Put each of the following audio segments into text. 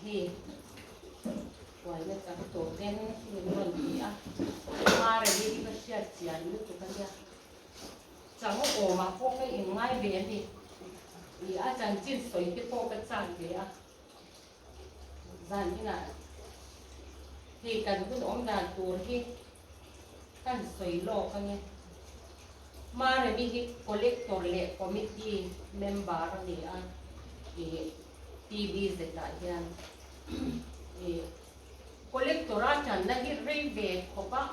Hei buaina chang tawh ten min rawn ti a, Maremi hi ka hriat chian lutuk a nia. Chang awmah pawh ka inngai ve a ni. Ih a chanchin sawi te pawh ka chak ve a. Zan inah hei kan hun awm dan tur hi kan sawi lawk ange. Maremi hi collector leh committee member a ni a, ih TBZ ah hian ih collector a tanna hi rei ve khawp a,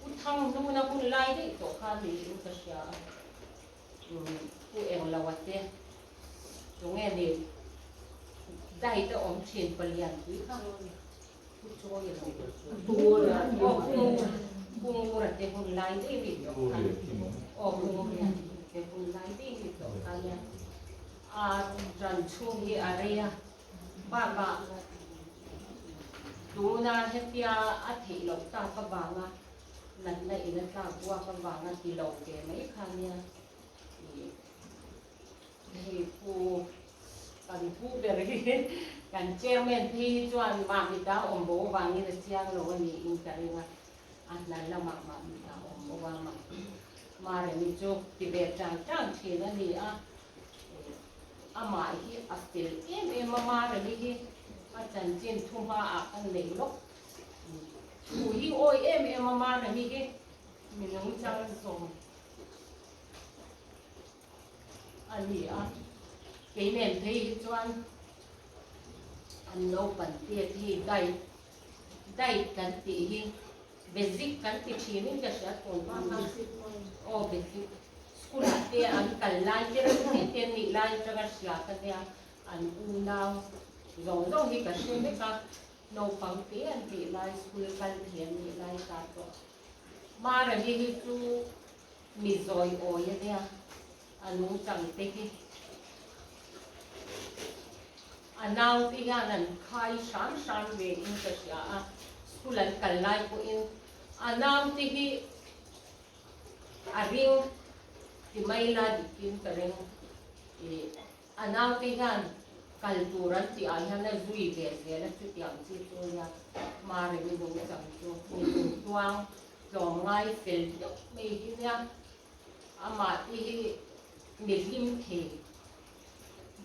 U Thangnuna hun lai daih tawh kha niin ka hria a. Pu Englo a te tunge ni diet a awm thin palian pui kha Pu Chawi a lo aw Pu Pu Ngura te hun lai daih mi tawh kha aw Pu Ngura te hun lai daih mi tawh kha nia a ran chhung hi a rei a bakah tuna hetia a theih loh tak avanga Natna in a tlak buak avanga ti lo ve mai kha nia i hei pu kan pu ber hi kan chairman phei hi chuan Mahmita awm bo avangin a chiang lo a niin ka ring a, a hna lamah Mahmita awm bo a Maremi chu ti ve tang tang thin a ni a, amah hi a fel em em a Maremi hi a chanchin thu hmaah ka nei lawk. Thu hi awi em em a Maremi hi mi nungchang zawm a ni a, kei nen phei hi chuan an naupan te hi diet diet kan tih hi basic kan ti thin in ka hria tun hma kha aw basic school ah te an kal lai te reuh te te an nih lai atanga hria ka nia an unau zawng zawng hi ka hre vek a. Naupang te an tih lai school kal thei an nih lai ta tawh. Marami hi chu mi zawi awi a nia, a nungchang te hi a nau te hian an khai hram hram ve in ka hria a, school an kal lai pawhin a nau te hi a ring ti mai la dikin ka ring ih. A naute hian kal tur an tih ah hian a zui ve zel a, chutiang chi chu nia Maremi nungchang chu mi lungtuang tlawm ngai fel deuh mai hi nia amah te hi mi hlim thei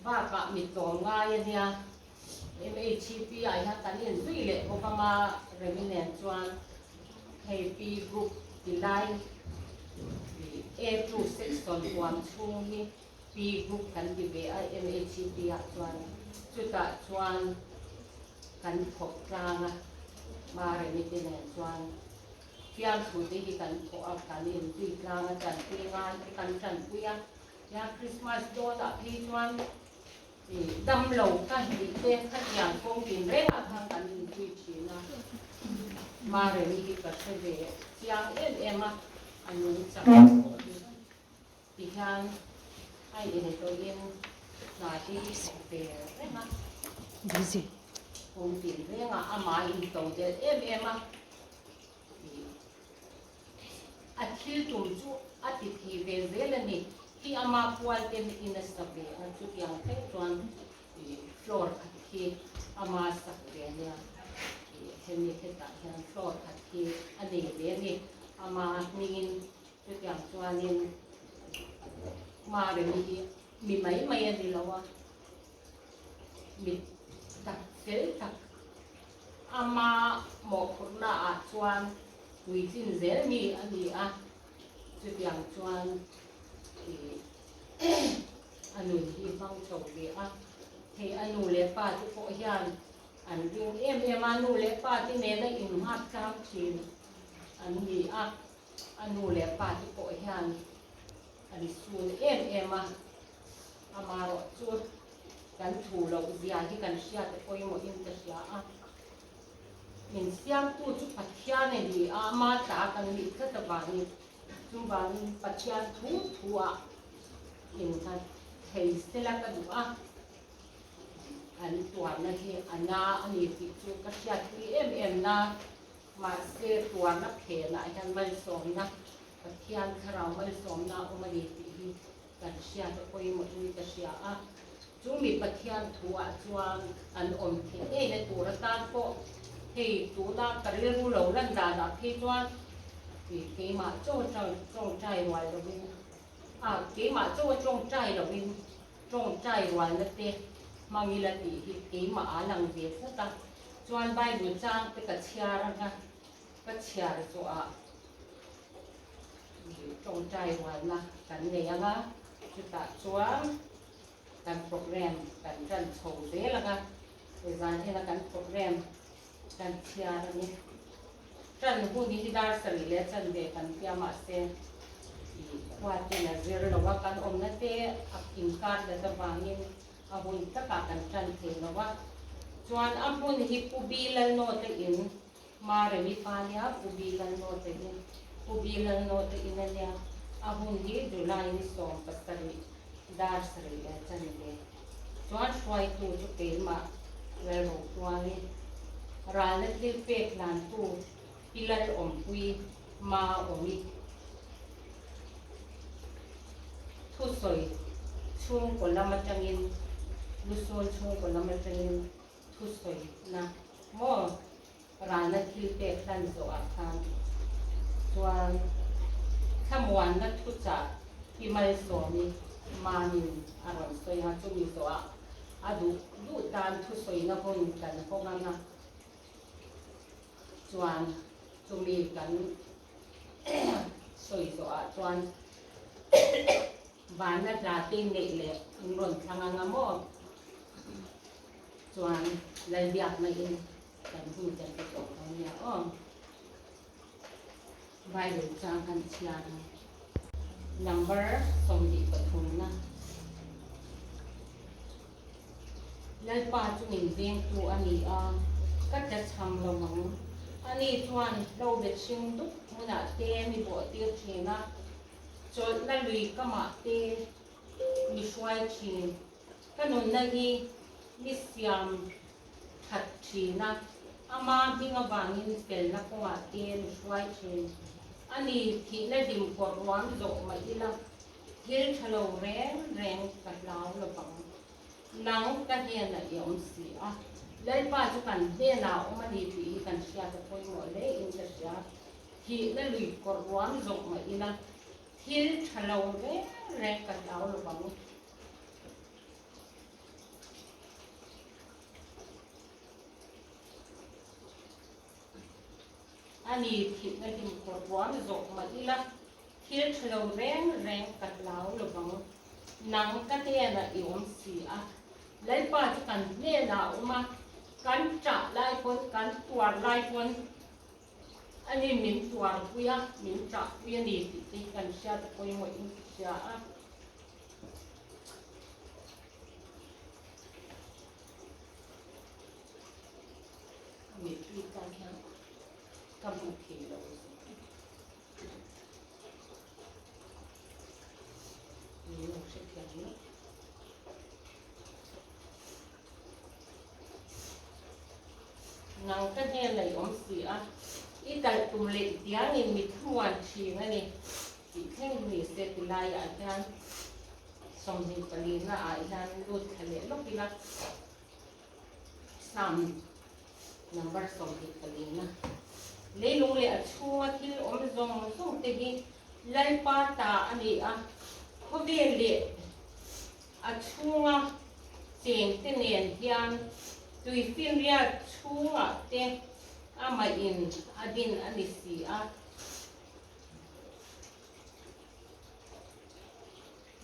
bakah mi tlawm ngai a nia MHP ah hian kan inzui leh bawk a Maremi nen chuan hei P group ti lai A two section huam chhung hi Pi group kan ti ve a MHP ah chuan chutah chuan kan thawk tlang a Maremi te nen chuan fiamthu te hi kan thawh a kan inzui tlang a tanpui ngai te kan tanpui a nia Christmas dawn ah phei chuan ih damlo ka hlih te khatiang kawng tin reng ah khan kan inzui thin a Maremi hi ka hre ve chiang em em a a nungchang pawh hi. Tihian a inhlawhin hna hi i thawk ve reng a, kawng tin rengah amah a into del em em a, a thil tum chu a ti thei ve zel a ni. Khi ama pual te in a sa ve a, chutiang thleng chuan floor khat khi ama sak ve a nia, hemi hetah hian floor khat khi a nei ve a ni, ama hmingin. Chutiang chuanin Maremi hi mi mai mai a ni lo a, mi tak fel tak, ama mawhphurhna ah chuan puitlin zel mi a ni a, chutiang chuan a nun hi hmang chho ve a, hei a nu leh pa te pawh hian an ring em em a, nu leh pa te nena innghat tlang thin an ni a. A nu leh pa te pawh hian an sun em em a, amarawh chu kan thu loh zia hi kan hriat a pawimawhin ka hria a. Min siamtu chu Pathian a ni a, ama tla kan nih tlat avangin chuvangin Pathian thu thuah innghat thei sela ka duh a, an tuarna hi a na a ni tih chu ka hriatpui em em na. Mahse, tuarna phenah hian malsawmna, Pathian thlarau malsawmna a awm a ni tih hi kan hriat a pawimawhin ka hria a. Chu mi Pathian thuah chuan an awm theih ngeina tur atan pawh hei tuna ka rilru lo lan danah phei chuan keimah chaw tawngtai rual lovin a keimah chaw tawngtai lovin tawngtai rualna te hmang ila tih hi keimah a lang ve tlat a. Chuan Bible chang te ka chhiar anga ka chhiar zawhah tawngtai rualna kan nei anga chutah chuan kan program kan tan chho zel anga zan hian kan program kan chhiar a ni. Tan hun hi dar sarih leh chanve kan tia mahse ih khua ten a zir lo a, kan awmna te a inkar dat avangin a hun takah kan tan thei lo a. Chuan a hmun hi Pu Bi Lalnawte in Maremi pa nia Pu Bi Lalnawte in Pu Bi Lalnawte in a nia a hun hi July ni 17 dar sarih leh chanve. Chuan hruaitu chu keimah Lalrotuali, ralna thil pek hlantu Pi Lalawmpui Maawmi thusawi chhungkaw lam atangin Lusun chhungkaw lam atangin thusawina maw ralna thil pek hlan zawhah khan chuan thlamuanna thuchah Pi Malsawmi Mamin a rawn sawi a, chumi zawhah a duh duh tan thusawina hun kan hawng ang a, chuan chumi kan sawi zawhah chuan vana hla te neih leh an rawn thlang ang a maw? Chuan Lalbiakna in kan hun kan ti tawh dawn nia aw. Bible chang kan chhiar ang. Number 23 na. Lalpa chu min vengtu a ni a, ka tlachham lo ang. Ani chuan hlo bet hring dup hmunah te mi bawhtir thin a, chawlhna lui kamah te mi hruai thin. Ka nunna hi mi siam that thin a, ama hming avangin felna kawngah te mi hruai thin. A ni, thihna hlim kawrh ruam zawh mah ila, thil tha lo reng reng ka hlau lovang. Nang ka hnenah i awm si a, Lalpa chu kan hnenah a awm a ni tih hi kan hriat a pawimawh hle in ka hria. Thihna lui kawrh ruam zawh mah ila, thil tha lo reng reng ka hlau lovang. A ni thihna hlim kawr ruam zawh mah ila, thil tha lo reng reng ka hlau lovang. Nang ka hnenah i awm si a, Lalpa chu kan hnenah a awm a, kan ṭah lai pawn, kan tuar lai pawn a ni min tuarpui a, min ṭahpui a ni tih te hi kan hriat a pawimawh in ka hria a. Mittui tlak hian ka hmu thei lo. Min lo hrethiam lo. Nang ka hnen a i awm si a, i talh tum leh i tiangin mi thlamuan thin a ni tih thleng ni se ti laiah hian 24 na ah hian lut thla leh lawk ila Psalm number 24 na leilung leh a chhunga thil awm zawng zawng te hi Lalpa ta a ni a, khawvel leh a chhunga cheng te nen hian tuifinriat chhungah te amah in a din a ni si a.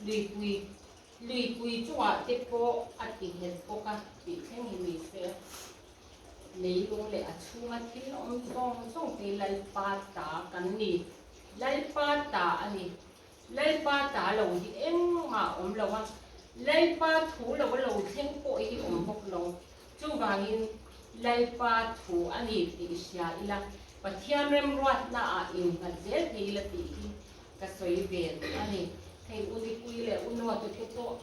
Luipui luipui chungah te pawh a ti nghet bawk a tih thleng hi ni se. Leilung leh a chhunga thil awm zawng zawng te Lalpa ta kan ni. Lalpa ta a ni. Lalpa ta lo hi engmah awm lo a, Lalpa thu lo a lo thleng pawh hi awm bawk lo. Chuvangin Lalpa thu a ni tih i hria ila, Pathian remruatna ah innghat zel thei ila tih hi ka sawi ve duh a ni. Hei U Nipui leh U Note te pawh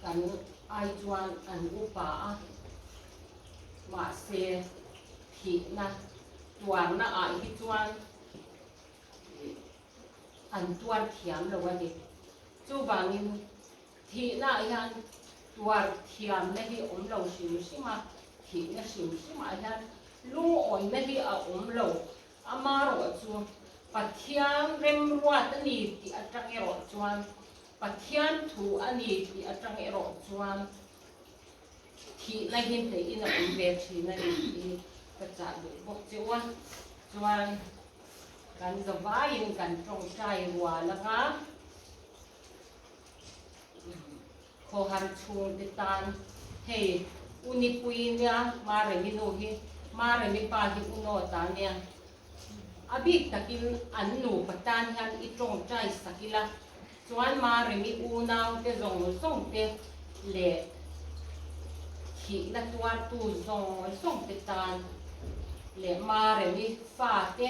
kan ai chuan an upa a, mahse thihna tuarna ah hi chuan an tuar thiam lo a ni. Chuvangin. Thihna ah hian tuar thiamna hi awm lo hrim hrim a, thihna hrim hrim ah hian lungawina hi a awm lo. Amarawh chu Pathian remruat a ni tih atang erawh chuan, Pathian thu a ni tih atang erawh chuan thihna hi hnehin a awm ve thin a ni tih hi ka chah duh bawk che u a. Chuan kan zavaiin kan tawngtai rual anga Khawhar chhungte tan hei u Nipui nia Maremi nu hi Maremi pa hi u Nawta nia a bik takin an nupa tan hian i tawngtai sak ila chuan Maremi unaute zawng zawng te leh thihna tuartu zawng zawng te tan leh Maremi fate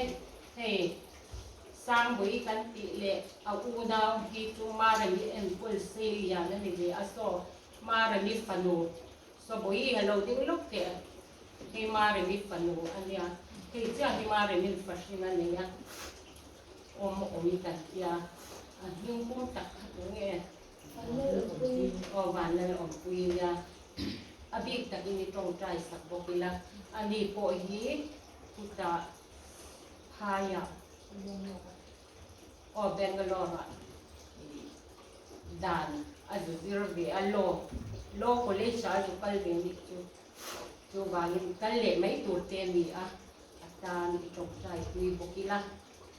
hei Sangbui kan tih leh a unau hi chu Maremi enkawl sei lian a ni ve a saw Maremi fanu Sawbui a lo ding lawk teh hei Maremi fanu a nia hei chiah hi Maremi'n fahrin a nei a awm awm kan tia a hming pum tak kha tu nge aw Vanlal Awmpui nia a bik takin i tawngtai sak bawk ila ani pawh hi chutah Phaiah aw Bangalore ah dan a zu zir ve a law law college ah a zu kal ve nih chu chuvangin kal leh mai tur te a ni a a tan i tawngtai pui bawk ila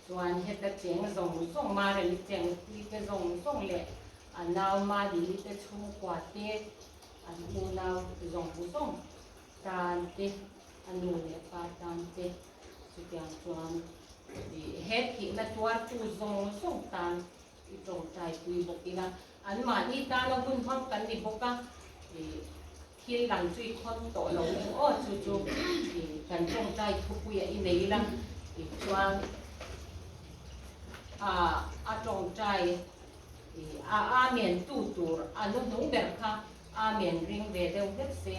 chuan heta cheng zawng zawng Maremi cheng pui te zawng zawng leh a nau Madini te chhungkua te an unau zawng zawng tan te a nu leh pa tan te Chutiang chuan he thihna tuartu zawng zawng tan i tawngtai pui bawk ila, anmahni tana hun hmang kan ni bawk a, thil dang chu i khawn tawh lo eng aw chu chu kan tawngtai thupuia i nei ila tichuan a tawngtai a amen tu tur a nu hnung ber kha Amen ring ve deuh hlek se,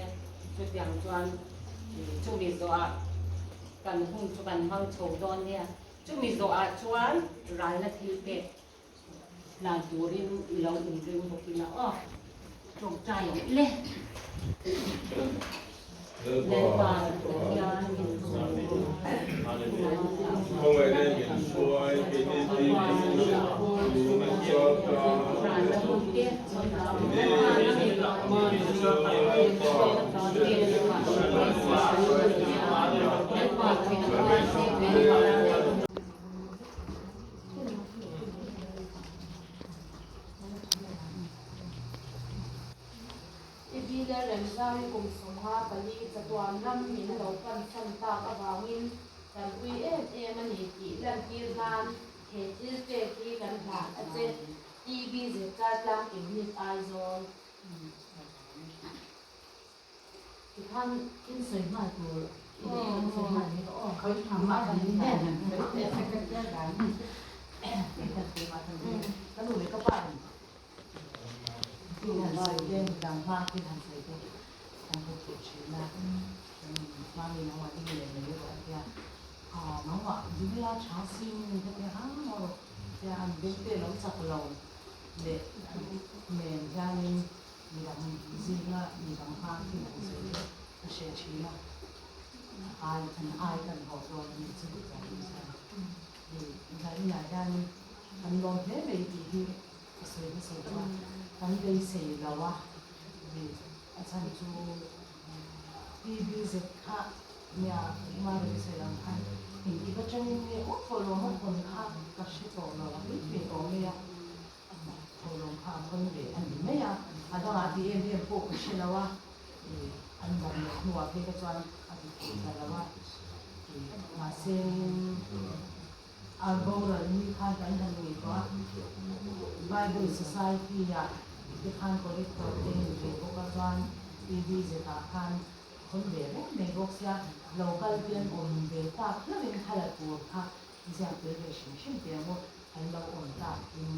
chutiang chuan chumi zawhah kan hun chu kan hmang chho dawn nia. Chumi zawhah chuan ralna thil pek hlan turin i lo inring bawk ila aw. Tawngtai ang le. Lalpa Pathian min I Bile Remzai kum 54 chatuan ram min lo pansan tak avangin kan ui em em a ni tih lantir nan he thil pek hi kan hlan a che. TB Zirchar Tlang Unit Aizawl. Tikhan in sawi nghal tur i neih kan sawi nghal mai ka aw. Ka nu leh ka pa in Thil han sawi te, midang hma thil han sawi te kan hmu thei thin a, Mami nangmah ding leh mai erawh a tia, Aa nangmah ding ila tha sin ka tia a maw tia an beng te lo chak lo leh nen hianin midang zinga midang hma thil han sawi te ka hre thin a, ai an ai kan haw dawn a ni chu zan Zaninah hianin kan lawm hle mai tih hi ka sawi hmasa duh a, kan beisei lo a, a chhan chu TBZ kha nia engmah rawn sawi ang khan engtik atangin nge aw thawhlawm a hawn kha ka hre tawh lo a, tui tui tawh mai a, thawhlawm kha a hawn ve a ni mai a, a dangah ti em em pawh ka hre lo a, an dam leh hnuah phei kha chuan a ti thei ta lo a, mahse A boral ni khan kan han ngei tawh a, Bible Society ah te khan collector te ni ve bawk a, chuan PBZ ah khan hawn ve reng mai bawk sia, lo kal te an awm ve tak hlauhin thla la tur kha ziak tel ve hrim hrim teh ang u, an lo awm tak in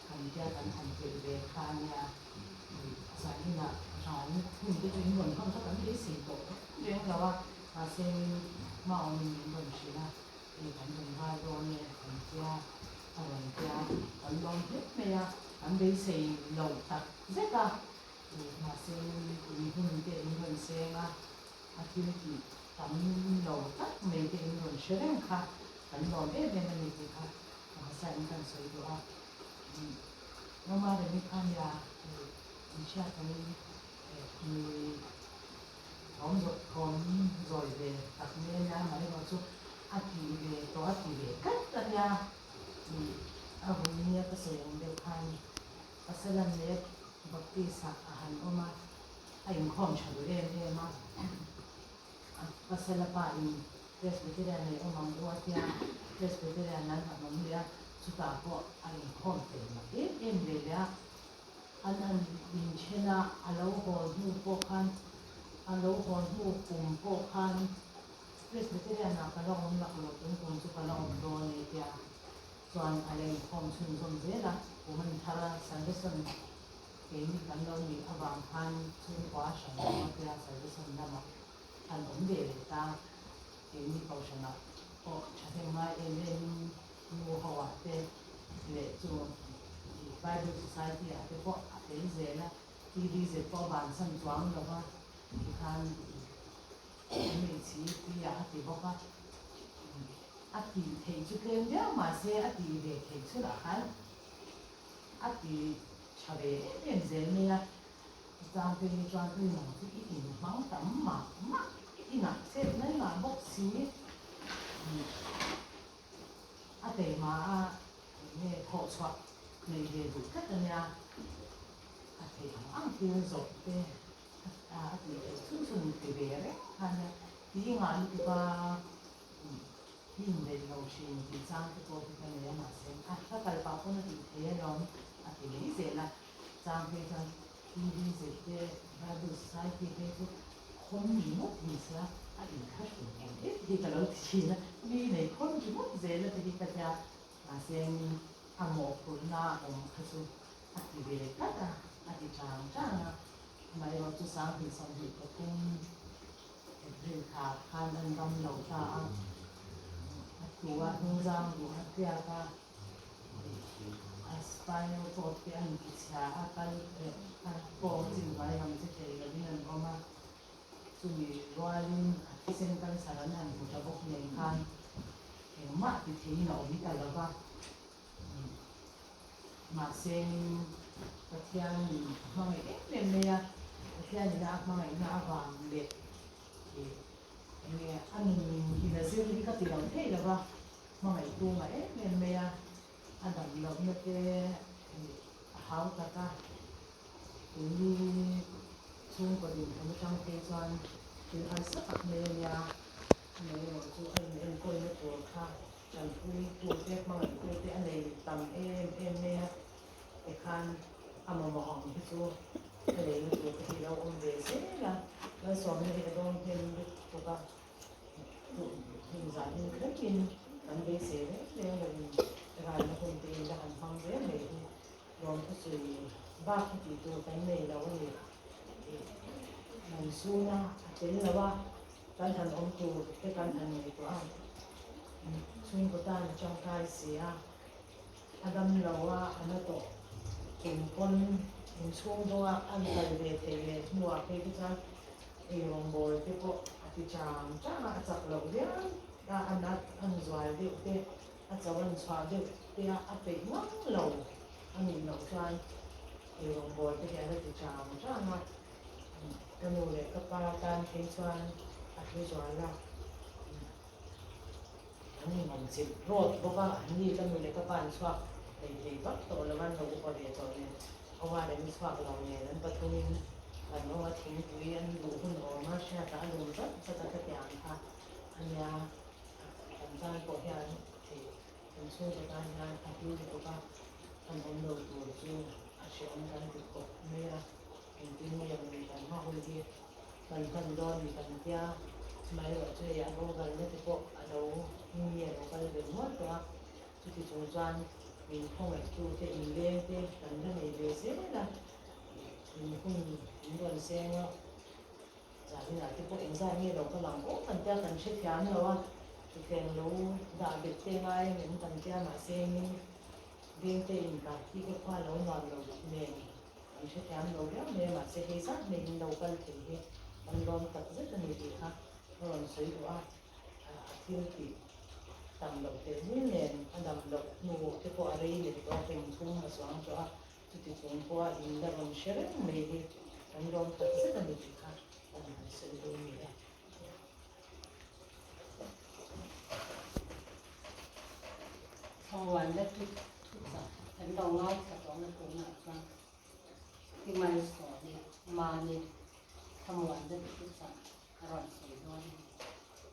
kan tia kan han tel ve kha nia, zaninah ran hun te chu in rawn hmang kha kan beisei tawh reng lo a, mahse hmaawmin min rawn hrilh a. Hei kan rawn vai dawn e an tia, a rawn tia, kan lawm hle mai a. Kan beisei lo tak zet a, mahse in hun te in rawn seng a, a thil tih tam lo tak mai te in rawn hre reng kha kan lawm em em a ni tih kha ka hmasa in kan sawi duh a. Rama Remi kha nia in hriat angin mi thawm thawm zawi ve tak mai a nia, amaherawhchu chu a tih ve tawh a ti ve tlat a nia. A hun nia ka sawi ang deuh khan Pasalan leh Baptist ah a han awm a, a inkhawm tha duh em em a. Pasala pa in Presbyterian nei awm ang u a tia, Presbyterian an han awm leh a, chutah pawh a inkhawm tel mak em em ve leh a. An han inthen a, a lo haw hnu pawh khan, a lo haw hnu kum pawh khan Presbyterian ah ka la awm lak lo, tun kum chu ka la awm dawn e tia chuan a la inkhawm chhunzawm zel a, kum a inthar a, Salvation keini kan lo nih avang khan chhungkua hran lo a tia Salvation lamah an awm ve leh ta, keini kohhranah pawh thahnem ngai em emin nu ho ah te leh chu Bible Society ah te pawh a tel zel a, TBZ pawh a bansan chuang lo va tikhan. Hmeichhi tia a ti bawk a, a tih theih chu tlem viau mahse a tih ve theih chhunah khan a ti tha ve em em zel mai a, chutang phei hi chuan i nang chu i inhmang tam mah mah, i ngah chet mai mah bawk si, a keimah a enge thawh chhuah nei ve duh tlat a nia, a theih ang ang thil zawh te. A tih theih chhun chhun ti ve reng kha nia, ti ngah lutuk a i inneih lo thin tih chang te pawh hi ka nei a mahse a ka kal pah pawn a tih theih alawm a ti mai zel a, chang phei chuan TV zet te Bible Society phei chu khawn ringawt ni se a inthlahrun awm em hi ka lo ti thin a, mi nei khawn ringawt zel a ti hi ka tia mahse a mawhphurhna awm kha chu a ti ve tlat a, a ti chang chang a. Amaherawh chu 2023 April thla khan an dam lo ta a, a tu a hnungzang duh a tliak a, a spinal cord te an ti chhia a, kal leh a kawng chin vai lam che thei lovin an awm a, chumi rualin a thisen cancer an han hmu ta bawk nen khan engmah ti theiin a awm ta lo va. Mahse, Pathianin a hmangaih em em mai a, Pathianin a hmangaihna avang leh enge a nun in a zir hi ka ti lo thei lo va, hmangaih tunga em em mai a, a dam lohna te a hau tak a, keini chhungkaw dinhmun atang phei chuan thil harsa tak mai a nia, amaherawh chu a inenkawlna tur kha Tanpuitute, hmangaihtu te a nei tam em em mai a, tikhan a mamawh ang hi chu a leina tur te hi lo awm ve zel a, Lalsawmna hi a dawng hnem lutuk a, hun zanin thlengin kan beisei reng reng loin ralna hun te in la han hmang zel mai hi lawmthusawi bak hi tih tur kan nei lo a ni. Monsoon-a a tel lo a. Kan han awm tur te kan han ngaihtuah a, chhungkaw tan a tangkai si a, a dam lo a, a na tawh kum pawn inchhung dawnga an kal ve theih leh hnuah phei te chuan eirawngbawl te pawh a ti chang chang a, a chak loh viau a, a nat a zual deuh te, a cho an chhuah deuh te a, a peih ngang lo a nih loh chuan eirawngbawl te hi a la ti chang chang a. Ka nu leh ka pa tan phei chuan a hlu zual a, an inawm chilh rawt bawk a, an ni ka nu leh ka pa an chhuak thei thei vak tawh lo a, an lo upa ve tawh nen, Aw rem chhuak lo nen an pathumin an awm a, thingpui an duh hun awm a, hriatah a lum zat zat a, khatiang kha a nia, kan tan pawh hian thei kan chhungkaw tan hian a hlu lutuk a, an awm lo tur chu a hreawm kan ti khawp mai a. Engtin nge ni kan hma hun hi kan hman dawn ni kan tia, amaherawh chu hei a boral-na te pawh a lo mi a lo kal ve nual tawh a, chuti chung chuan min khawngaihtu te inleng te kan la nei ve zel a, min hun min rawn seng a, zaninah te pawh engzat nge lo kal ang aw kan tia kan hrethiam lo a, thutthleng lo dah bet te ngai ang em kan tia mahse. Vengte inkah hi ka khua lo nuam lo nen an hrethiam lo riau mai a, mahse hei zat mai in lo kal thei hi kan lawm tak zet a ni tih kha ka rawn sawi duh a, a thil tih tam loh teh lul nen a dam loh hnu te pawh a rei leh tawh a, kum chhung a chuang tawh a, chuti chung pawha in la rawn hre reng mai hi kan lawm tak zet a ni tih kha ka rawn han sawi duh a ni e. Thlamuanna thu chak kan lo ngaithla tawh na tunah chuan i malsawm i mahni thlamuanna thu chak a rawn sawi dawn a ni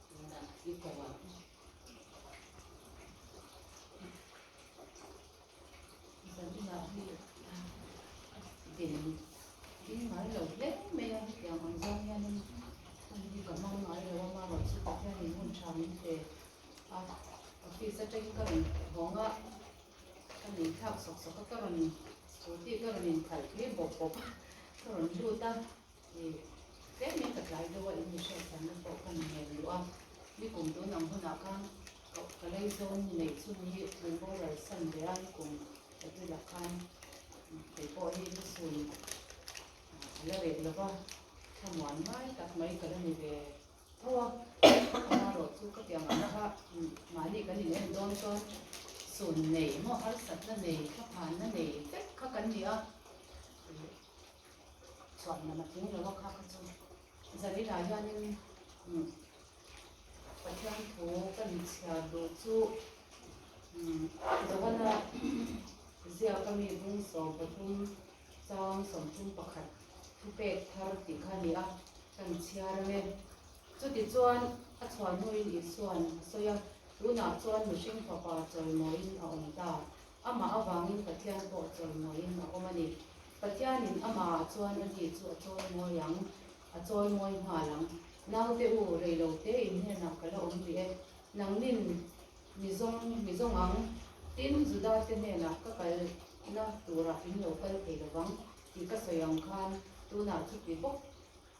tunah i ko ang. Zanina hi din ding ngai lo hle mai a, hetiang ang zawng hianin hun hi ka hmang ngai lo a, amaherawh chu Pathianin hun tha min pe a, office atangin ka rawn hawng a, ka min thlak sawk sawk a, ka rawn scooty ka rawn inkhalh phei bawp bawp a, ka rawn lut a, ih tlemin ka tlai deuh a, in mi hriatchhanna pawh ka ngen duh a, nikum tun ang hunah khan Ka leizawn neih chhung hi min boral san ve a, nikum April ah khan kei pawh hi ka sun a la reh lo va, thlamuan ngai tak mai ka la ni ve tho a, amaherawh chu ka tiang ang kha mahni kan in en dawn chuan sun nei maw harsatna nei thlaphanna nei vek kha kan ni a, chhuan lam a tling lo a kha kha chu zaninah hianin. Pathian thu ka inchhiar duh chu Johana ziaka mi bung 13 chang 31 thupek thar tih kha a ni a, ka inchhiar ang e. Chutichuan a chhuah hnuin Isua'n a sawi a, Tunah chuan mihring fapa chawimawiin a awm ta, amah avangin Pathian pawh chawimawiin a awm a ni. Pathianin amahah chuan ani chu a chawimawi ang, a chawimawi nghal ang. Naute u, rei lo te in hnenah ka la awm rih e. Nangnin mi zawng mi zawng ang. Tin, Juda te hnenah ka kalna turah in lo kal thei lo vang tih ka sawi ang khan tunah chuti bawk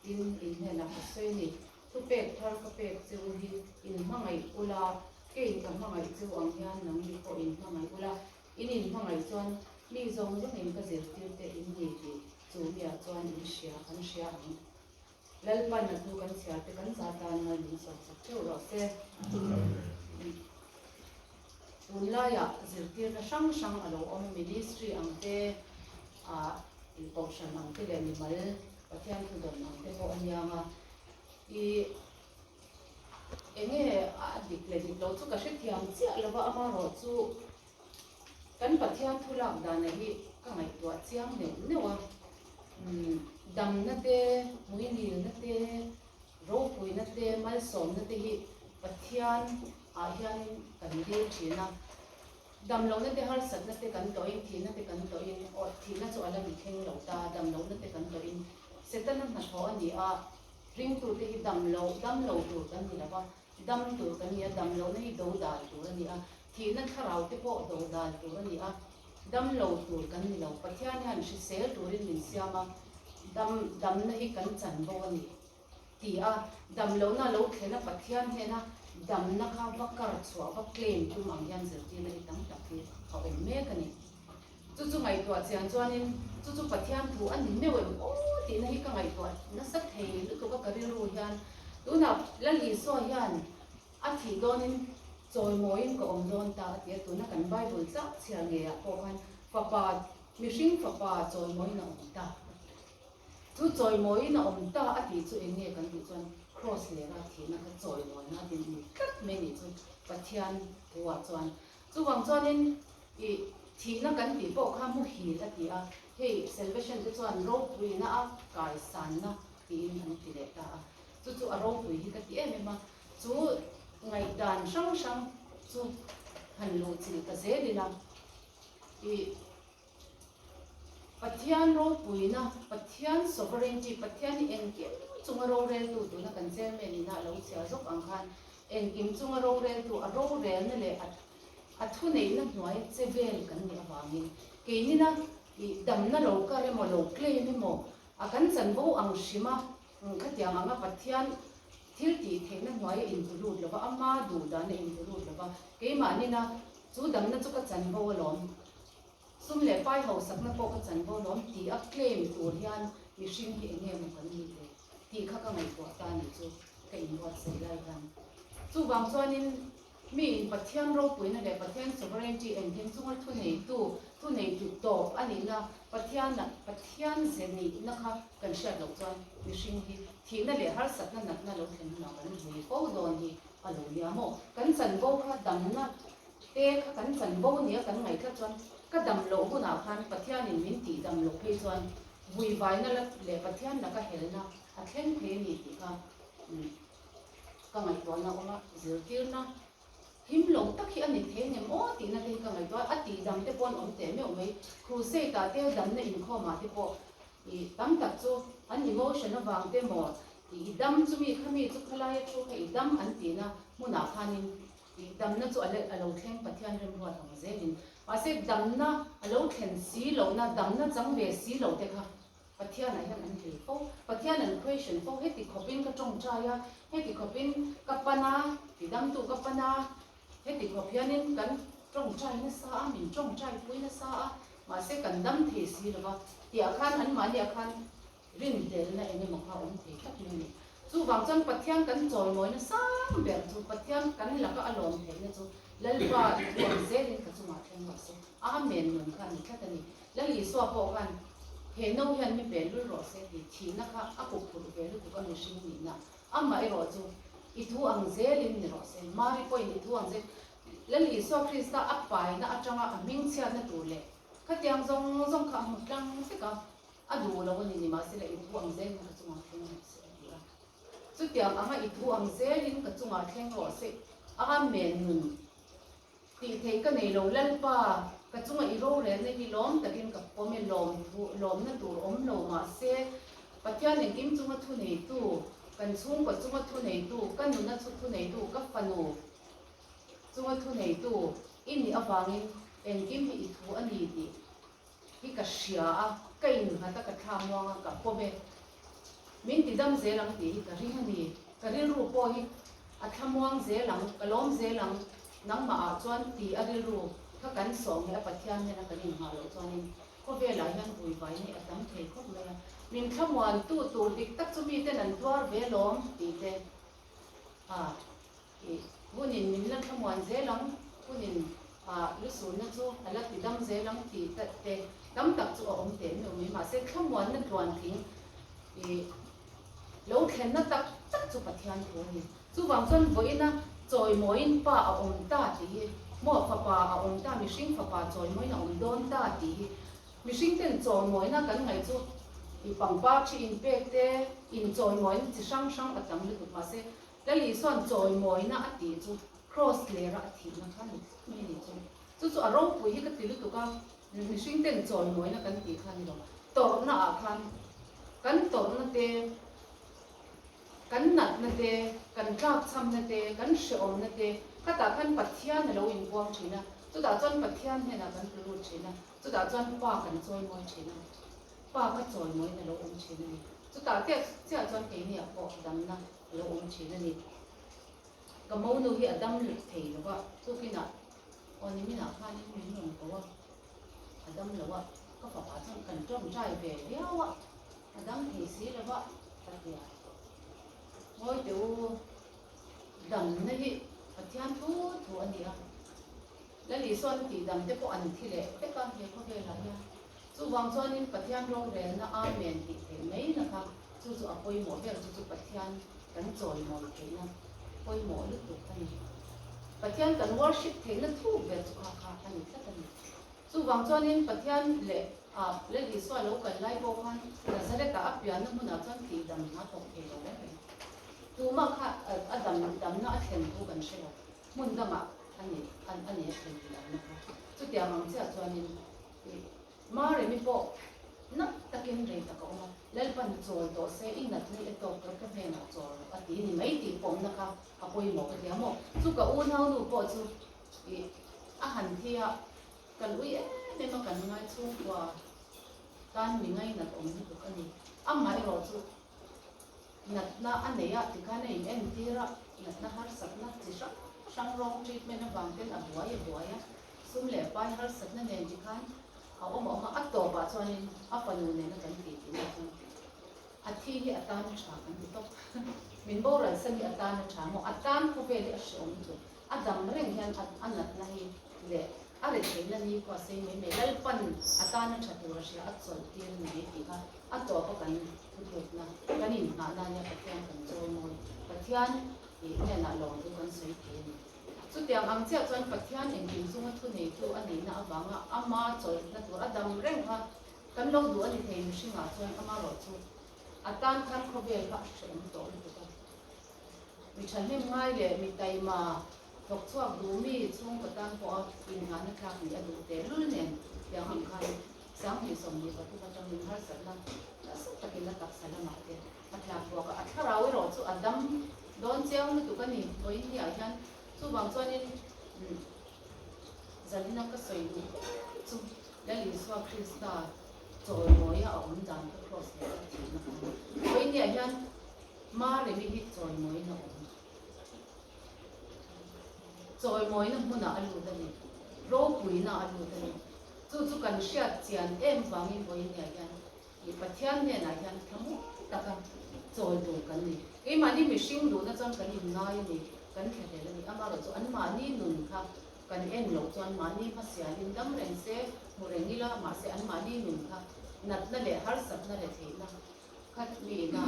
in in hnenah ka sawi a ni. Thupek thar ka pek che u hi in hmangaih ula, keiin ka hmangaih che u ang hian nangni pawh in hmangaih ula, in in hmangaih chuan mi zawng zawngin ka zirtir te in ni tih chu miah chuan in hria an hria ang. Lalpan a thu kan chhiar te kan za tan mal min sawm sak theuh rawh se. Tunlaiah zirtirna hrang hrang a lo awm ministry ang te, ah kohhran ang te leh mimal Pathian thu dawn ang te pawh a niang a. I enge a dik leh dik loh chu ka hrethiam chiah lova amaherawh chu Kan Pathian thu lak dana hi ka ngaihtuah chiang neuh neuh a, damna te, hmuinilna te, ropuina te, malsawmna te hi Pathian ah hianin kan dil thin a. Damlohna te, harsatna te kan tawhin, thihna te kan tawhin, aw thihna chu a la ni thleng lo ta, damlohna te kan tawhin Setana hnathawh a ni a, ringtute hi damlo, damlo tur kan ni lo va, Dam tur kan ni a, dam lohna hi do dal tur a ni a, thihna thlarau te pawh do dal tur a ni a, dam lo tur kan ni lo. Pathian hian hrisel turin min siam a, dam damna hi kan chan bawk a ni ti a, dam lohna lo thlen a Pathian hnena damna kha va kar chhuah, va claim tum ang hian zirtirna hi tam tak hi a awm mek a ni. Chu chu ngaihtuah chian chuanin chu chu Pathian thu a ni meuh em aw tihna hi ka ngaihtuah nasa thei lutuk a ka rilru hian tunah Lal Isua hian a thih dawnin chawimawiin ka awm dawn ta a ti a, tuna kan Bible tlak chhiar ngeiah pawh khan fapa mihring fapa chawimawiin a awm ta a ti. Chu chawimawiin a awm ta a tih chu eng nge kan tih chuan Kraws lera thihna kha chawimawina a din ni tlat mai nih chu Pathian thu-ah chuan Chuvang chuanin i thihna kan tih pawh kha muhil a ti a, hei salvation te chuan ropuina a kaisanna tiin an ti leh ta a, chu chu a ropui hi ka ti em em a, chu ngaihdan hrang hrang chu han luhchilh ta zel ila i Pathian ropuina, Pathian sovereignty, Pathian hi engkim chunga roreltu tuna kan chairman ina a lo chhiar zawk ang khan engkim chunga roreltu a rorelna leh a a thuneihna hnuaia che vel kan nih avangin keinina ih damna lo kar emaw lo claim emaw a kan chanvo ang hrima khatiang anga Pathian thil tih theihna hnuaia intulut lova ama duhdana intulut lova keimah nina chu damna chu ka chanvo alawm. Sum leh pai hausakna pawh ka chanvo lawm ti a claim tur hian mihring hi eng nge maw kan nih le tih kha ka ngaihtuah ta nih chu ka inbuatsaih lai hian. Chuvang chuanin miin Pathian ropuina leh Pathian sovereignty engkim chunga thuneitu, thuneitu tawp a nihna, Pathian Pathian ze nihna kha kan hriat loh chuan mihring hi thihna leh harsatna natna lo thlen hunah kan vui fo dawn hi a lo nia maw? Kan chanvo kha damna te kha kan chanvo nia kan ngaih tlat chuan ka dam loh hunah khan Pathianin min tih dam loh phei chuan vuivaina leh Pathian laka helna a thleng thei a ni tih kha ka ngaihtuahna awm a, zirtirna him lo tak hi a ni thei ngem aw tihna te hi ka ngaihtuah a, a tih dam te pawh an awm teh meuh mai, crusade ah te damna inkhawmah te pawh ih tam tak chu an emotion avang te maw ih i dam chu mi kha mi chu khalaia thu kha i dam an tihna hmunah khanin ih damna chu a lo thleng Pathian remruat ang zelin mahse damna a lo thlen si lohna damna chang ve si lo te kha Pathianah hian an hlei fo. Pathian an question fo, heti khawpin ka tawngtai a, heti khawpin ka pan a, tidamtu ka pan a, heti khawp hianin kan tawngtai nasa a, min tawngtai pui nasa a, mahse kan dam thei si lo va, tihah khan anmahniah khan rinhlelna eng emaw kha a awm thei tlat mai a ni. Chuvang chuan Pathian kan chawimawina sang ber chu, Pathian kan laka a lawm theihna chu Lalpa i thuam zelin ka chungah thleng rawh se. Amen nun kha a ni tlat a ni. Lal Isua pawh khan he no hian mi pel lul rawh se tih thihna kha a kup phurh ve lutuk a mihring nihna. Amah erawh chu i thu ang zelin ni rawh se. Mari pawhin i thu ang zel Lal Isua Krista a paina atanga a hmingchhiatna tur leh khatiang zawng zawng kha a hmu tlang vek a, a duh lo a ni nimahsela i thu ang zelin ka chungah thleng rawh se a ti a. Chutiang anga i thu ang zelin ka chungah thleng rawh se Amen nun. Tih theih ka nei lo Lalpa, ka chunga i rorelna hi lawm takin ka pawm e, lawm thu lawmna tur awm lo mahse Pathian engkim chunga thu neitu, kan chhungkaw chunga thu neitu, ka nuna chu thu neitu, ka fanu chunga thu neitu i nih avangin engkim hi i thu a ni tih hi ka hria a, ka innghat a, ka thla muang a, ka pawm e. Min ti dam zel ang tih hi ka ring a ni. Ka rilru pawh hi a thla muang zel ang, ka lawm zel ang, nangmah ah chuan ti a rilru kha kan sawm leh a Pathian hnena kan inngah loh chuanin khawvelah hian vuivai hi a tam thei khawp mai a. Min thlamuan tu tur dik tak chu miten an tuar ve lawm tih te a Ih, hunin min la thlamuan zel ang, hunin ah lusunna chu a la ti dam zel ang tih te tam tak chu a awm teh meuh mai. Mahse, thlamuanna tluantling ih lo thlenna tak tak chu Pathian thu a ni. Chuvang chuan vawiina chawimawiin pa a awm ta tih hi, maw fapa a awm ta, mihring fapa chawimawiin a awm dawn ta tih hi mihring ten chawimawina kan ngaih chu ih pangpar thi inpek te, inchawimawina chi hrang hrang a tam lutuk. Mahse, Lal Isua'n chawimawina a tih chu Kraws lera a thihna kha ni tlat mai a ni chu. Chu chu a ropui hi ka ti lutuk a, mihring ten chawimawina kan tih kha a ni lo. Tawrhna ah khan kan tawrhna te, kan natna te, kan tlakchhamna te, kan hrehawmna te, khatah khan Pathian a lo inbuang thin a, chutah chuan Pathian hnenah kan tlu lut thin a, chutah chuan Pa kan chawimawi thin a, Pa kha chawimawina a lo awm thin a ni. Chutah chiah chuan keiniah pawh damna a lo awm thin a ni. Ka monu hi a dam lut thei lo va, tukinah aw niminah khanin min rawn ko a, a dam lo a, ka fapa chuan kan tawngtai ve viau a, a dam thei si lo va ka ti a. Ngawi teh u, damna hi Pathian thu thu a ni a, Lal Isuan a tih dam te pawh an thi leh vek a he khawvelah hian. Chuvang chuanin Pathian rorelna Amen tih theih mai na kha chu chu a pawimawh ber chu chu Pathian kan chawimawi theihna pawimawh lutuk a ni. Pathian kan worship theihna thuk ber chu kha kha a ni tlat a ni. Chuvang chuanin Pathian leh a Lal Isua lo kal lai pawh khan Nazareth-ah a pianna hmunah chuan tihdam hna thawk thei lo reng reng. Tumah kha a dam damna a thlen thu kan hre lo. Hmun dangah a ni a ni a thlen tihdamna kha. Chutiang ang chiah chuanin Maremi pawh nat takin rei tak a awm a, Lalpan chawl tawh se i natna i tawk tawh ka hnenah chawl rawh a ti ni mai tih pawmna kha a pawimawh ka ti a maw. Chu ka unaunu pawh chu ih a han thi a, kan ui em em a kan ngai chhungkua tan mi ngainat awm lutuk a ni. Amah erawh chu natna a nei a tikhan a in entir a, natna harsatna chi hrang hrang wrong treatment avang ten a buai a buai a, sum leh pai harsatna nen tikhan. A awm a awm a, a tawpah chuanin a fanu nena kan tih tihna chuan a thi hi a tan a tha kan ti tawp. Min boral san hi a tan a tha maw? A tan khawvel hi a hreawm chu a dam reng hian a natna hi leh a retheihna ni pawh a sei mai mai. Lalpan a tan a tha tur a hria, a chawlh tir a ni mai tih kha a tawpa kan thutlukna, kan inngahna nia Pathian kan chawimawi, Pathian ih hnenah lawmthu kan sawi thei a ni. Chutiang ang chiah chuan Pathian engkim chunga thuneitu a nihna avanga ama chawlhna tur a dam reng kha kan lo duh a ni thei mihringah chuan amarawh chu a tan khan khawvel kha a hrehawm tawh lutuk a. Mi thahnem ngai leh mi taima thawk chhuak duh mi chhungkaw tan pawha inngahna tlak nih a duh teh lul nen tiang ang khan 2023 atangin harsatna nasa takin a taksa lamah te a tlak buak a, a thlarau erawh chu a dam dawn chiang lutuk a ni. Vawiin niah hian chuvang chuanin zanina ka sawi duh ber chu Lal Isua Krista chawimawia a awm dan kha Kraws leh a thihna kha a ni. Vawiin niah hian Maremi hi chawimawina awm. Chawimawina hmunah a lut a ni. Ropuina a lut a ni. Chu chu kan hriat chian em vangin vawiin-ah hian ih Pathian hnenah hian thlamuang taka chawl tur kan ni. Keimahni mihring duhna chuan kan inngai a ni, kan thlahlel a ni. Amaherawhchu chu anmahni nun kha kan en loh chuan mahni hmasialin dam reng se, hmu reng ila, mahse anmahni nun kha natna leh harsatna leh theihna khat miina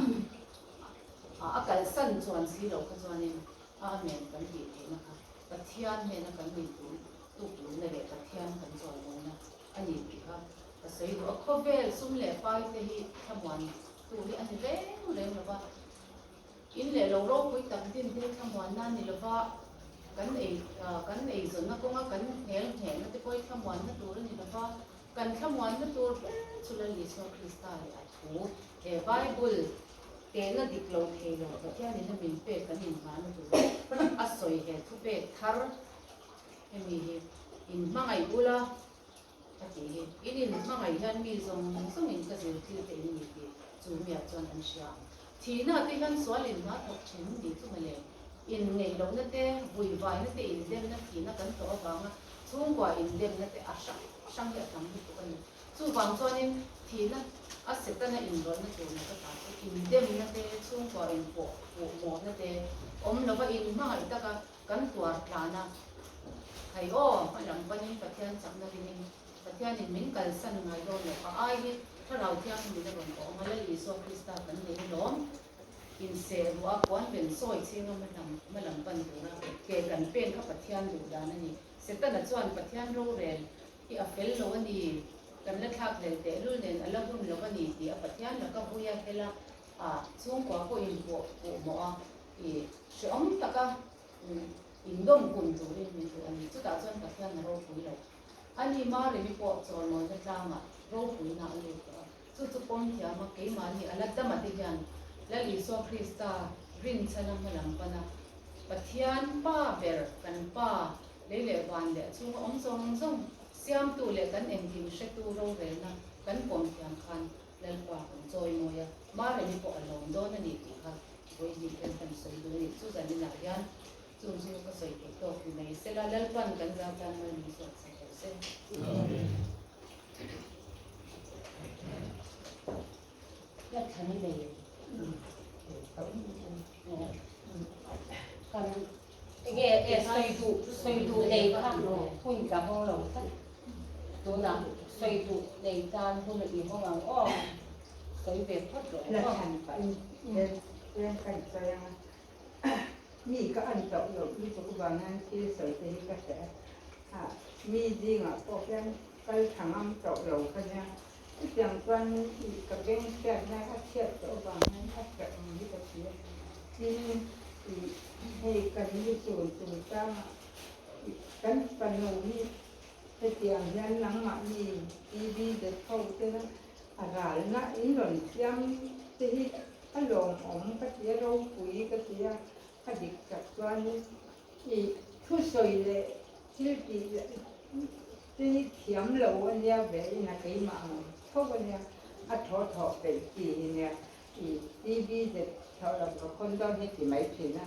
a kalsan chuan si loh kha chuanin Amen kan tih theihna kha Pathian hnena kan intum tukluhna leh Pathian kan chawimawina a ni tih kha ka sawi duh a. Khawvel sum leh pai te hi thlamuan tu hi a ni reng reng lo va, in leh lo ropui tak din te hi thlamuanna a ni lo va, kan ei kan eizawnna kawnga kan nghel nghehna te pawh hi thlamuanna tur a ni lo va, kan thlamuanna tur ber chu Lal Isua Krista leh a thu he Bible Tehna dik lo thei lo Pathianin a min pek kan inhmahna tur a sawi he thupek thar hemi hi inhmangaih ula a tih hi. In inhmangaih hian mi zawng zawngin ka zirtir te in ni tih chu miah chuan an hria ang. Thihna te hian sual inhma thawk thin ni chu mawle. Inngeih lohna te, vuivaina te indemna thihna kan tawh avanga chhungkua indemna te a hrang hrang hi a tam lutuk a ni. Chuvang chuanin thihna a Setana inrawlhna tur na ka ta chu indemna te, chhungkua inpawh puh mawhna te awm lova inhmangaih taka kan tuar tlan a, Hei aw, hma lam panin Pathian chakna ringin Pathianin min kalsan ngai dawn loh a ai hi Thlarau Thianghlimin a rawn awm a, Lal Isua Krista kan nei alawm. Inseh ruah a puan ven sawi chhinga hma lam pan tura ke kan pen kha Pathian duh dan a ni. Setana chuan Pathian rorel hi a fel lo a ni, kan la thlak hlel teh lul nen a la hun lo a ni tih a Pathian laka vui a hel a, a chhungkua pawh in pawh puh mawh a, i hrehawm taka indawm kum turin min duh a ni. Chutah chuan Pathian a ropui lo. A ni Maremi pawh chawlmawina tlangah ropuina a lut tawh a, chu chu pawm thiam a keimahni a la dama te hian Lal Isua Krista rinchhana hmalam pana Pathian Pa ber kan Pa Lei leh van leh a chhunga awm zawng zawng siamtu leh kan engkim hretu rorelna kan pawm thiam khan Lalpa kan chawi mawi a, Maremi pawh a lawm dawn a ni tih kha vawiin hian kan sawi duh a ni. Chu zaninah hian chung chu ka sawi theih tawk ni mai sela Lalpan kan zau tan mal min suak sak rawh se. Kan Enge e sawi duh sawi duh nei kha hun ka hawng lo tlat tunah sawi duh nei tan hun i hawng ang aw sawi ve phawt rawh La thlan pah in tlem ka in sawi ang a mi ka an tauh loh lutuk vang hian thil sawi te hi ka hreh a mi zingah pawh hian kal tha ngam tauh lo ka nia chutiang chuan ka beng hriatna a chhiat tawh avang hian a hreh ang hi ka ti a tin Ih, hei kan ni tur chungchangah ih kan fanu hi hetiang hian nangmahni TV zet ho tena a ralna in rawn siam te hi a lawmawm ka ti a, ropui ka ti a, a dik tak chuanin ih thusawi leh thil tih leh te hi thiam lo a nia ve in a keimah ang tho a nia, a thaw thawh peih chi hi nia. I TV zet chhoh lam ka khawn dawn hi ti mai thin a,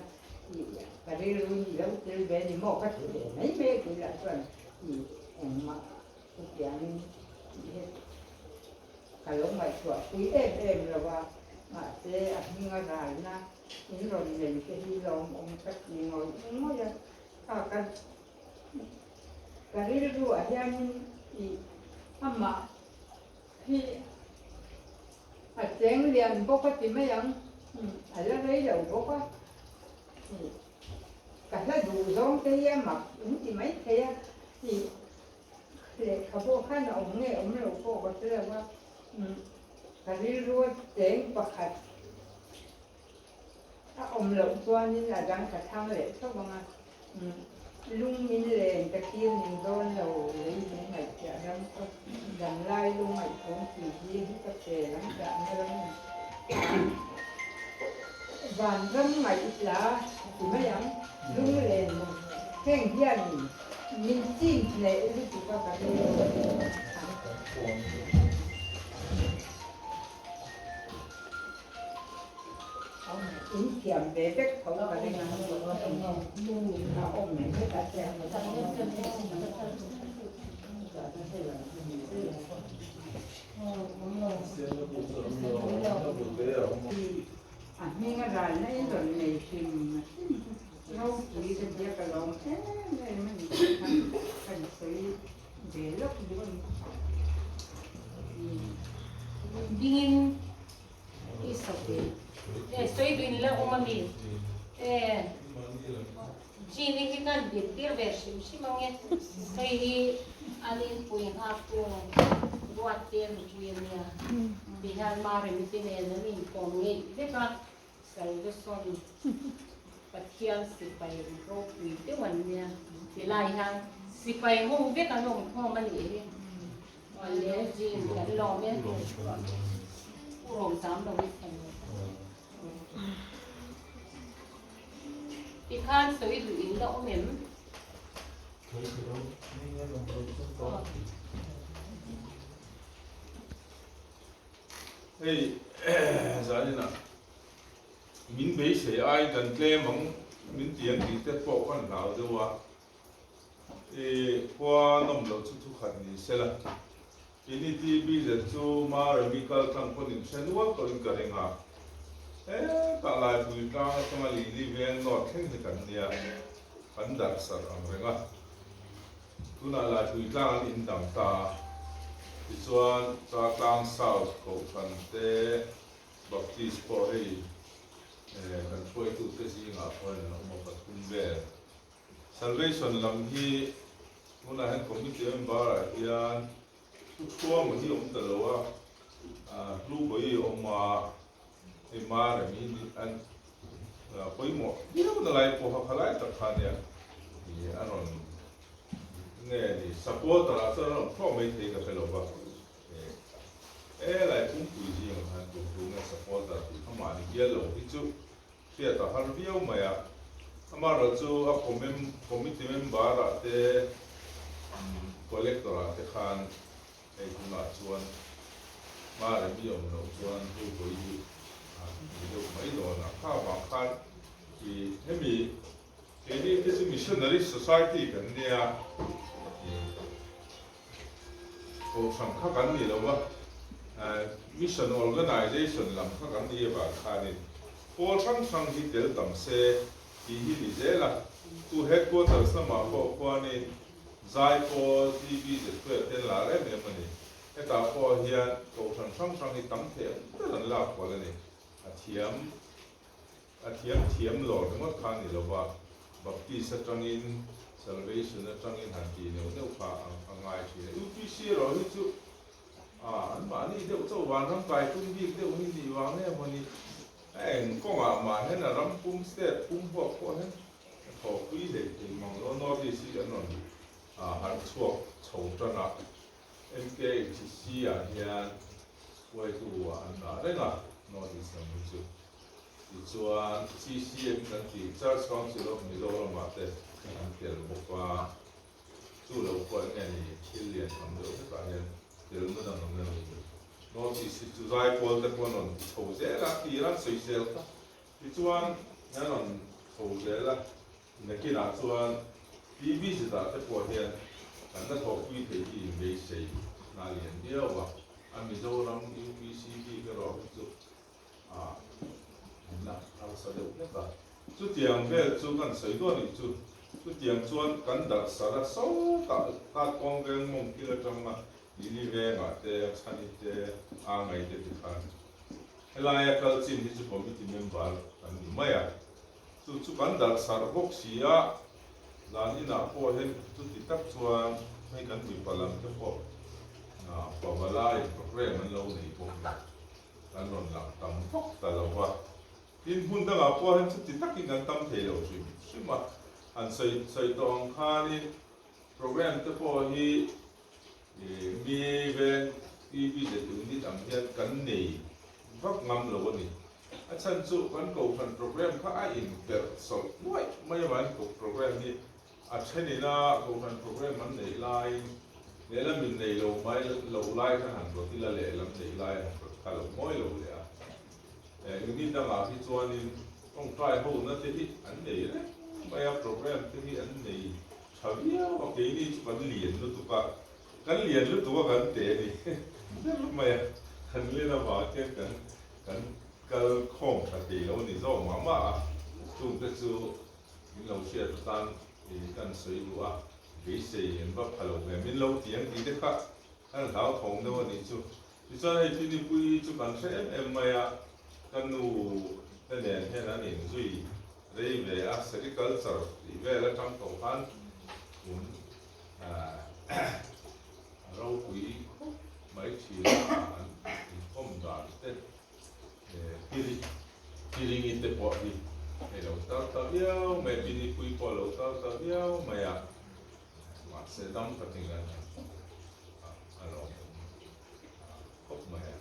i ka rilru ni lo tel ve ni maw ka ti ve mai mai a tih lah chuan i engmah chutiangin tih hi ka lo ngaihtuah pui em em lo a, mahse a hminga ralna in rawn nei te hi lawmawm ka ti ngawih ngawih a, kha ka ka rilru ah hianin ih amah hi a cheng lian bawk a ti mai ang, a la rei lo bawk a, ih ka hla duh zawng te hi a mak in ti mai thei a, ih lehkhabu khan a awm nge awm lo pawh ka hre lo a, ka rilru a cheng pakhat a awm loh chuanin a dang ka thlang leh tho ang a, lung min len ka thlir ning dawn lo lei min ngaihtuah ram chu damlai lung ngaihthawm tih hi hi ka pe lam dahna ram a ni. Van ram ngaihla ti mai ang, lung len heng hianin min chin hneh lutuk a ka rilru ang. In thiam ve vek tho ka ring a, a awm vek a che. A hming a ralna in rawn nei hrim hrim ropui ka tia ka lawm em em a ni kan sawi ve lawk duh a ni. Dingin i sawi e sawi duhin la awm a mi e Genie hi kan din tir ve hrim hrim ang e hei hi an inpui nghak tu ruat te nupui a nia ti hian Maremi te nen an inkawm ngeih vek a Salvation Pathian sipai ropui deuh an nia tilai hian sipai ho vek an awm khawm a nih hi awle Jean kan lawm e u rawm zam lo i thlen Tikhan sawi duh in la awm em? Hei zaninah min beisei ai kan tlem ang min ti ang tih te pawh kan hlau deuh a, i khua nawm loh chu thukhat ni sela. Ini TB zet chu Maremi kal tlang pawn in hre nual tawhin ka ring a. Hetah Laipui tlang atanga Lili veng nawt thleng hi kan nia, kan darh sarh ang reng a. Tunah Laipui tlang an in dang ta a, tichuan Chaltlang South Kohhran te Baptist pawh hei kan hruaitute zingah pawhin an awm a pathum vel. Salvation lam hi tunah hian committee member ah hian thu thuam hi awm ta lo a, hlu bawi a awm a, hei Marem hi an pawimawh viau na lai pawha khalai tak kha nia ih a rawn nge ni supporter ah chuan a rawn thlawh mai thei ka hre lo va, e lai pumpui zingah khan tum tum nge supporter tih kha mahni bial lo hi chu Hriat a har viau mai a, amaherawh chu a committee member ah te collector ah te khan hei tunah chuan hma remi awm loh chuan hru hawi hi a ni deuh mai dawn a, kha vang khan i hemi keini te chu missionary society kan nia i kohhran kha kan ni lo va, mission organization lam kha kan ni avang khanin pawl hrang hrang hi tel tam se tih hi ni zel a, chu headquarters lamah pawh khuanin Zaipawl TV zet ten lar em em a ni. Hetah pawh hian kohhran hrang hrang hi tam thei ang ber an lak kual a ni. A thiam A thiam thiam lawr ringawt kha a ni lo va, Baptist atangin Salvation atangin han tih neuh neuh kha a ngai thin a. UPC erawh hi chu anmahni deuh chauh vanram kai tum bik deuh hi nih vang nge maw ni? A eng kawngah mah hian a ram pum state pum huap pawh hian a thawhpui hlei thei mang lo. North East hi an rawn harh chhuak chho tan a, MKHC ah hian hruaitu ah an dah reng a, North East lam hi chu. Tichuan, CCM kan tih Church Council of Mizoram-ah te an tel bawk a, chu lo pawh eng nge ni thil lian tham deuh hlekah hian tel na dang ang em ni? North East hi chu zaipawl te pawh an rawn ti chho zel a, tir an sawi zel kha. Tichuan, an rawn chho zel a, nakinah chuan TB zetah te pawh hian kan la thawhpui thei hi inbeisei. hna lian viau a, a Mizoram UPC bik erawh hi chu a an la harsa deuh hlek a. Chutiang vel chu kan sawi duah nih chu. Chutiang chuan kan darh sarh a sawtah Tatkawng veng mawng kil atanga Lili vengah te, Chhani te, Angai te ti khan helaia kal chin hi chu committee member kan ni mai a. Chu chu kan darh sarh bawk si a, zan inah pawh hian chuti tak chuan hei kan mipa lam te pawh pavalai program an lo nei bawk nen kan rawn lang tam vak ta lo va. Tin, hmun dangah pawh hian chuti takin kan tam thei lo hrim hrim a, han sawi sawi tawh ang khanin program te pawh hi mi veng TV leh unit ang hian kan nei vak ngam lo a ni. A chhan chu kan kohhran program kha a inperh sawlh nuaih mai avangin koh program hi a thenin a kohhran program an neih laiin lehlam in nei lo mai loh lai khan han rawt ila lehlam neih lai han rawt kha lo mawi lo leh a. Unit dangah hi chuanin tawngtai hona te hi an nei reng mai a, program te hi an nei tha viau a, keini chu kan lian lutuk a, kan lian lutuk a kan te a ni ber mai a, kan len avang hian kan Kan kal khawm tha thei lo ni zawk mah mah a, chungte chu min lo hriat atan kan sawi duh a, beisei an va pha lo ve, min lo ti ang tih te kha kan hlauthawng deuh a nih chu. Tichuan hei Phinipui chu kan hre em em mai a, ka nu te nen hian an inzui rei ve a, sericulture tih vel atang tawh khan tun ropui khawp mai thin a, an inkhawm dan te piri piringi te pawh hi hei lo tar ta viau mai a, pinipui pawh a lo tar ta viau mai a, mahse dam takin an han a lawm khawp mai a.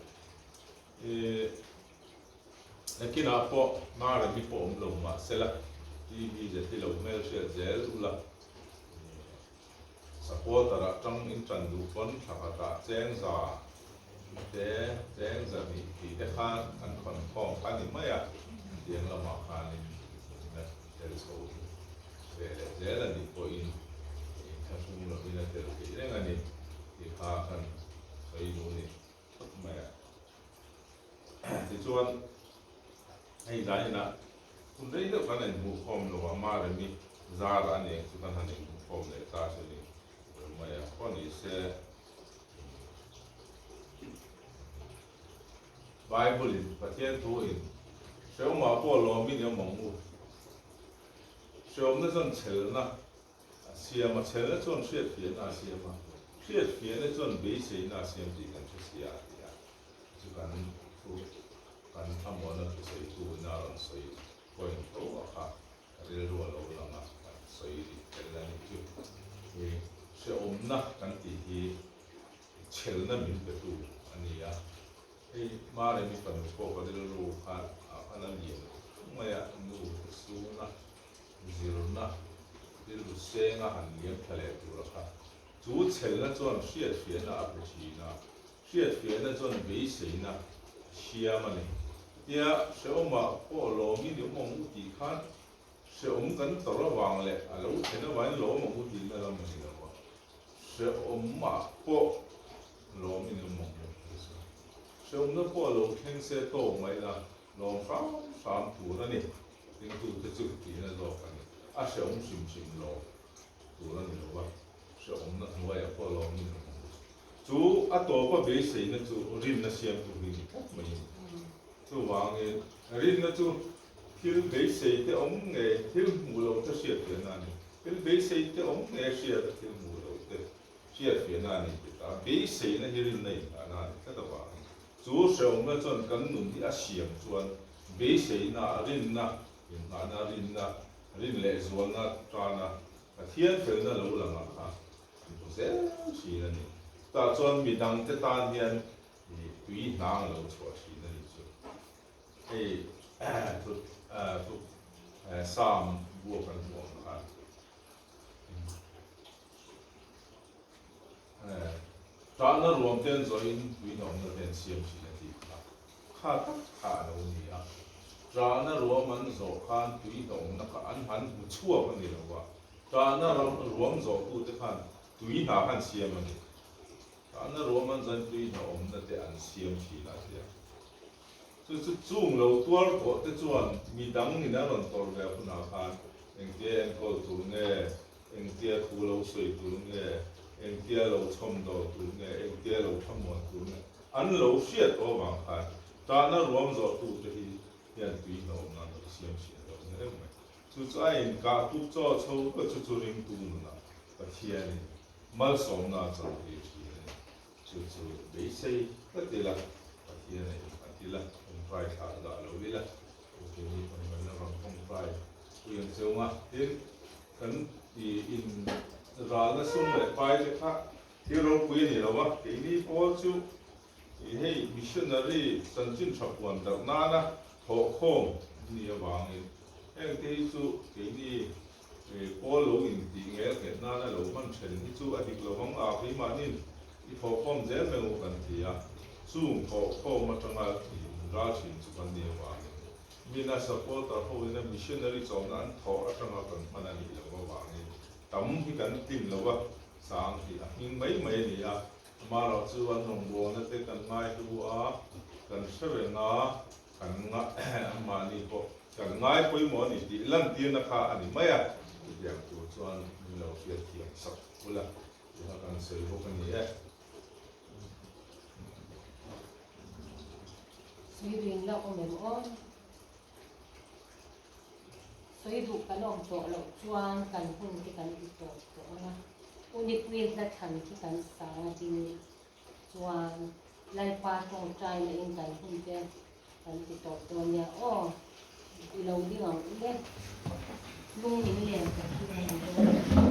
Nakinah pawh Marami pawh awm lo mahsela TV zet hi lo hmelhriat zel ula. Supporter ah tang in tan duh pawn thla khatah cheng za te cheng za hnih tih te khan an khawn khawm kha ni mai a, tiang lamah khanin la tel chho ve leh zel a nih pawhin inthlahrung lovin a tel theih reng a ni tih kha kan sawi duh a ni phawt mai a. Tichuan hei zaninah hun rei deuh kan inhmuh khawm lo a, Maremi zar a nih ang chu kan han inhmuh khawm leh ta chu ni ber mai a, pawh ni se Bible in Pathian thu in Hreawmah pawh lawmin i awm ang u, Hreawmna chuan chhelna a siam a, chhelna chuan hriatfiahna a siam a, hriatfiahna chuan beiseina a siam tih kan hre sia a ti a. Chu kan thu kan thlamuanna thusawitu ina rawn sawi point tho a kha ka rilru a lo lang a, kan sawi dik tel a ni chu. I hrehawmna kan tih hi chhelna min petu a ni a, hei Maremi fanu pawh ka rilru khan ah khan a lian khawp mai a, nu te suna zirna rilru senga han liam thla leh tur a kha chu chhelna chuan hriatfiahna a pe thin a. Hriatfiahna chuan beiseina a siam a ni. Tia hrehawmah pawh lawmin i awm ang u tih khan hrehawm kan tawrh avang leh a lo thlen avangin lawm ang u tihna lam a ni lo a, hrehawmah pawh lawmin i awm ang u tih chu hrehawmna pawh a lo thleng se tawk mai la lawm hram hram tur a ni. Ringtute chu tihna zawk a ni. A hrehawm hrim hrim lawm tur a ni lo a, hrehawmna hnuaiah pawh lawmin i awm ang u. Chu a tawpa beiseina chu rinna siamtu hi ni tlat mai a ni. Chuvangin rinna chu thil beisei te awm nge thil hmuh loh te hriatfiahna a ni. Thil beisei te awm nge hriat a thil hmuh loh te hriatfiahna a ni ti ta. Beiseina hi rinna inngahna a ni tlat avangin chu hrehawmna chuan kan nun hi a siam chuan beiseina, rinna inngahna, rinna, rin leh zualna tana Pathian felna lo langah kha an hmu zel thin a ni. Tah chuan mi dangte tan hian tui hnang a lo chhuah thin a ni chu. Hei thu thu Psalm bua kan hmuh ang khan tahna ruam te an zawhin tui hnawmna te an siam thin a tih kha. Kha tak kha a lo ni a. Tahna ruam an zawh khan tui hnawmna kha an han hmu chhuak a ni lo va. Tahna ram ruam zawhtute khan tui hna khan siam a ni. Tahna ruam an zan tui hna awmna te an siam thin a tia. Chu chu chung lo tuar tawh te chuan mi dang in a rawn tawrh ve hunah khan engtia enkawl tur nge, engtia thu lo sawi tur nge, engtia lo chhawmdawr tur nge, engtia lo thamuan tur nge an lo hriat aw vang khan tahna ruam zawh tu te hi hian tui hnawm nan lo siam thin lo ni reng mai. Chu chu a inkah tuk chaw chho ruat chu chu ringtu nunah Pathianin malsawmna a chantir thin a ni. Chu chu beisei tlat ila, Pathian a innghat ila, tawngtai thlah dah lo ila, keini pawn kan la rawn tawngtai pui ang cheu nga. Tin, kan in ralna sum leh pai te kha thil ropui a ni lo a, keini pawl chu hei missionary chanchin tha puan darh nana thawhkhawm ni avangin hengte hi chu keini Pawl lo intih ngel nghet nana lo hman then hi chu a dik lo vang a, keimahnin i thawhkhawm zel mai u kan ti a, chung thawhkhawm atanga ral thin chu kan ni avangin mina supporter ho ina missionary chawmna an thawh atanga kan hman a nih loh avangin tam hi kan tlin lo a, sang hi a hming mai mai a ni a, amaherawhchu an rawngbawlna te kan ngaihlu a, kan hre reng a. Kan anmahni pawh kan ngai pawimawh a ni tih lantirna kha a ni mai a, chutiang tur chuan min lo hriatthiam sak ula tih kan sawi bawk a ni e. Sawi ring la awm em aw? Sawi duh kan awm tawh loh chuan kan hun te kan ti tawp tawh ang a, Unipui hla thlan khi kan sang a ding. Chuan Lalpa tawngtaina in kan hun te kan ti tawp dawn nia aw, i lo ding ang u le. Lung min len tak hi a ni dawn.